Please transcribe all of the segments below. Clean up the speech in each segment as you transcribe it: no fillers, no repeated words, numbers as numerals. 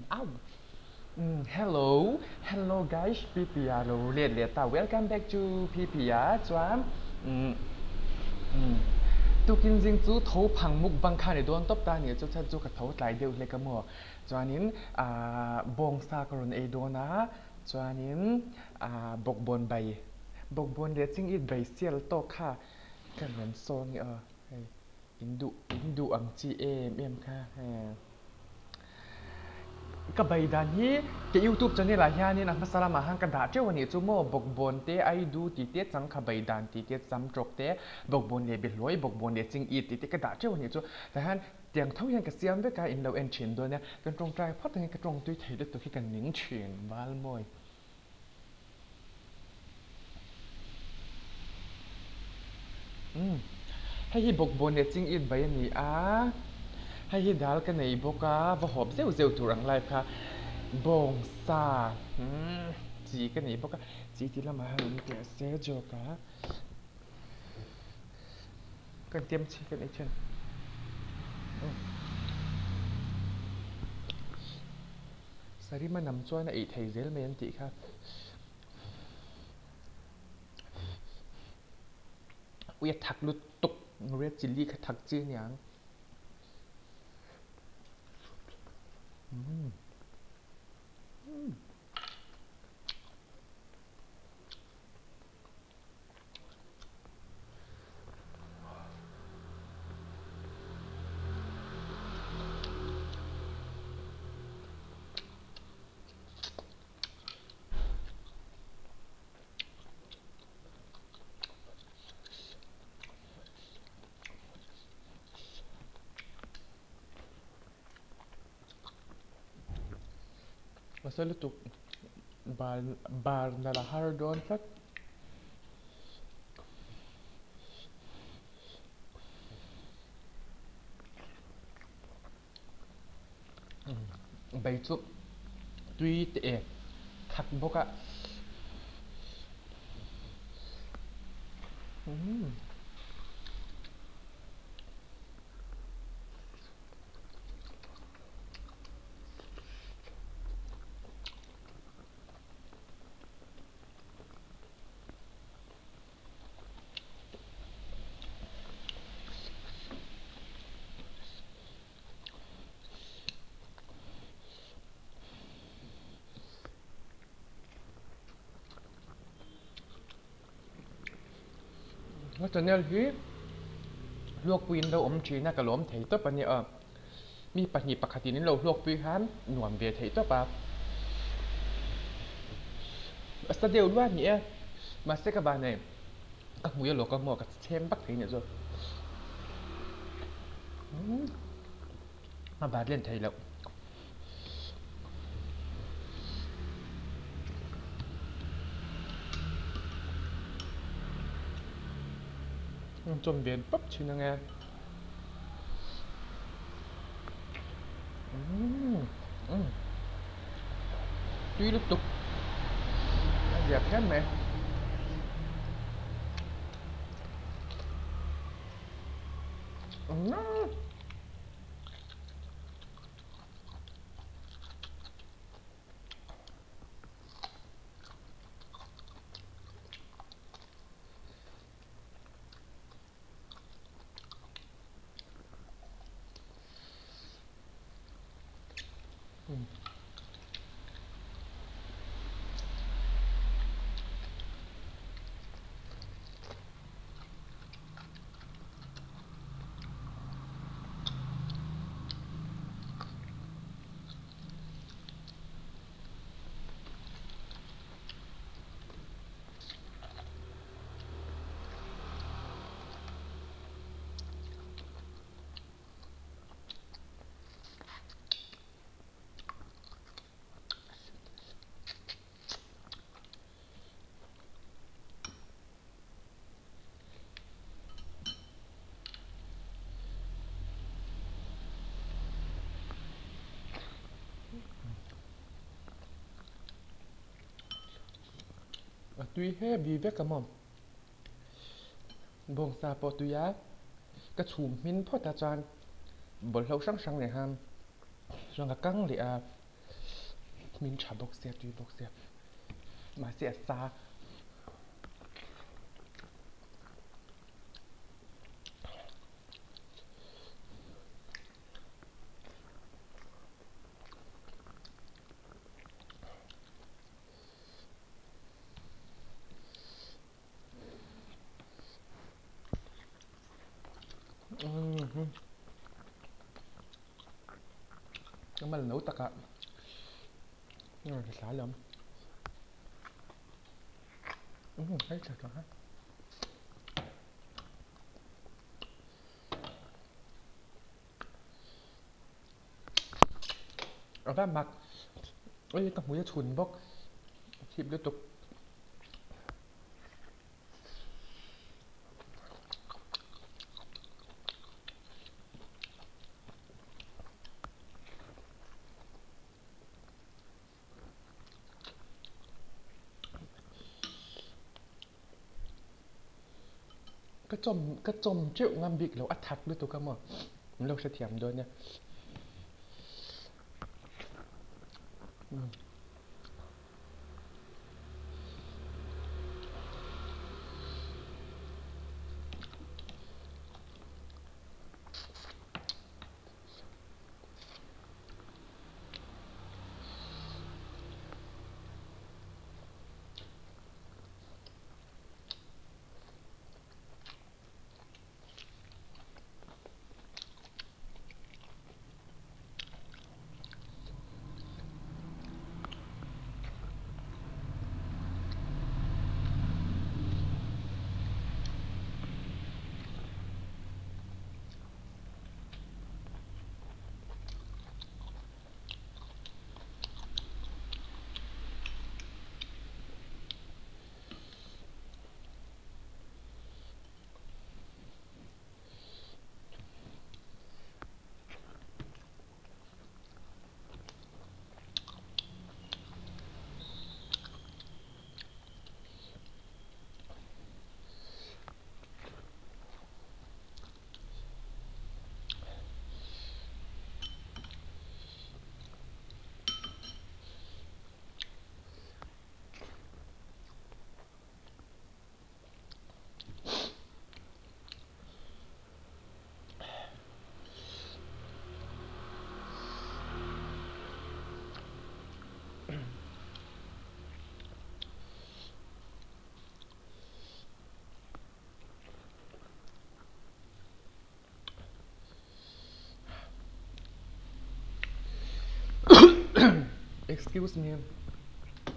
Au! Hello, hello guys, Pipi-a lo let leh ta, welcome back to Pipi-a chuan tukin zing chu tho phang mukbang kha ni dawn tawp ta nih chu chan chu ka tho tlai deuh hlek a maw chuanin bawngsa ka rawn ei dawn a chuanin bawkbawn bai bawkbawn leh chingit bai sial tawk kha ka rawn sawn nge aw hei in duh in duh ang chi em em kha hei. Ka bai dan hi ka youtube channel ah hianin a hmasa lamah khan ka dah teuh a nih chu maw bawkbawn te aidu tih te changkha bai dan tih te cham tawk te bawkbawn leh behlawi bawkbawn leh ching it tih te ka dah teuh a nih chu tah hian tiang tho hian ka siam vek a in lo en thin dawn nia kan tawngtai phawt angin ka tawngtui thei lutuk hi ka ning thin Valmawi. Umm hei hi bawkbawn leh ching it bai a ni a, hei hi dal ka nei bawk a, va hawp zeuh zeuh tur ang lai kha bawngsa umm chi ka nei bawk a, chi tih lamah hian awm teh se joke a kan tiam chi kan ei thin umm. Sarima nam chuan a ei thei zel mai an tih kha. Ui a thak lutuk red chilli kha thak chi aniang. Umm. Umm. A sawi lutuk bar bar nalh a har dawn tlat. Bai chu tui teh e khat bawk a. Ka channel hi hluakpui in lo awm thin a ka lawm thei tawp a nia. Mi pahnih pakhatin in lo hluakpui khan nuam ve theih tawp a. A sa deuh luat ni e. Mahse ka van nei ka hmui a lawk a maw ka chhem vak thei nih chu. A bat len thei loh. Chawm ve pawp thin ang e. Tui lutuk a zia phian mai. A tui heavy vek a maw bawngsa pawh tui a ka chhum hmin phawt a chuan bawlhhlawh hrang hrang leh khan chuan ka kang leh a. Hmin tha bawk sia tui bawk sia mahse a sa. Ka mal no takah ka hla lam hei tha tha a va mak ui ka hmui a chhun bawk thip lutuk. Ka chawm ka chawm teuh ngam bik lo a that lutuk a maw min lo hrethiam dawn nia. Excuse me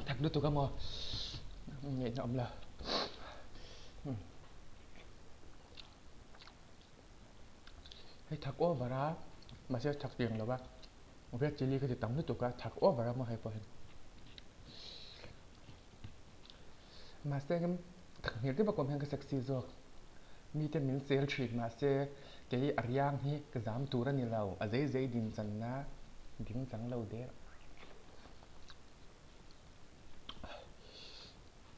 thak lutuk a maw ngaihna awm lo hei thak over a mahse thak tiang lo a red chilli ka ti tam lutuk a thak over a maw hei pawh hi mahse thak hmel deuh a kawm hian ka sexy zawk mite min sel thin mahse kei a riang hi ka zam tur a ni lo a zei zei din channa ding chang lo der.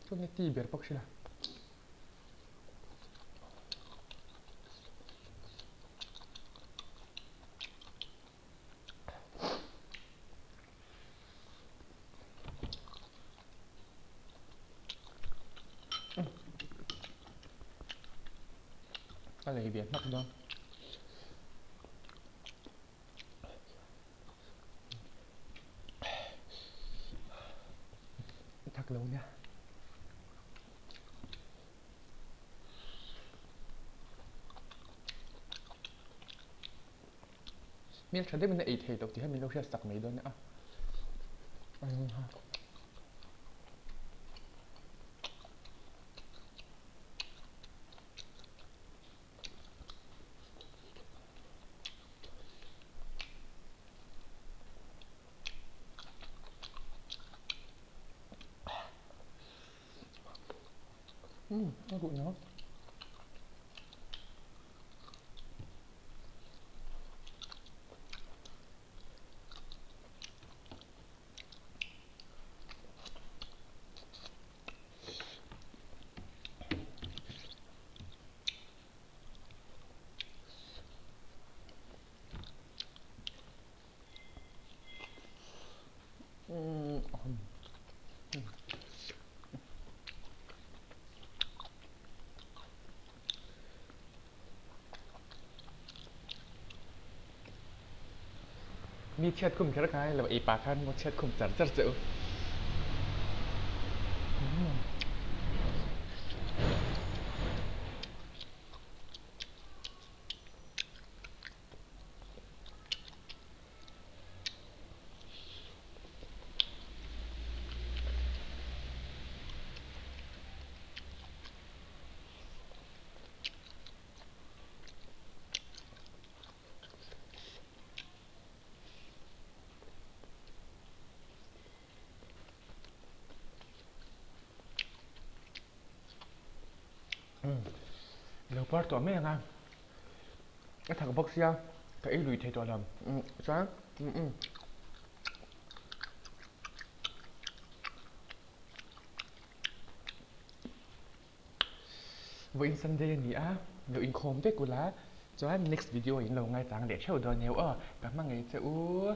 Chuan i ti ber bawk sia. Ka lei ve hmak dawn. Thak lo nia. Hmel tha deuhin a ei thei tawh tih hian min lo hriat sak mai dawn a. A ruh no. Mi chhiat khum kher kha lo ei pah khan maw chhiat khum char char che u. Lo par tawh mai ang a, a thak bawk sia ka ei lui thei tawh lo chuan Vawiin Sunday a ni a, lo inkhawm vek ula, chuan next video in lo ngaitang leh theuh dawn nia aw, ka hma ngei che u.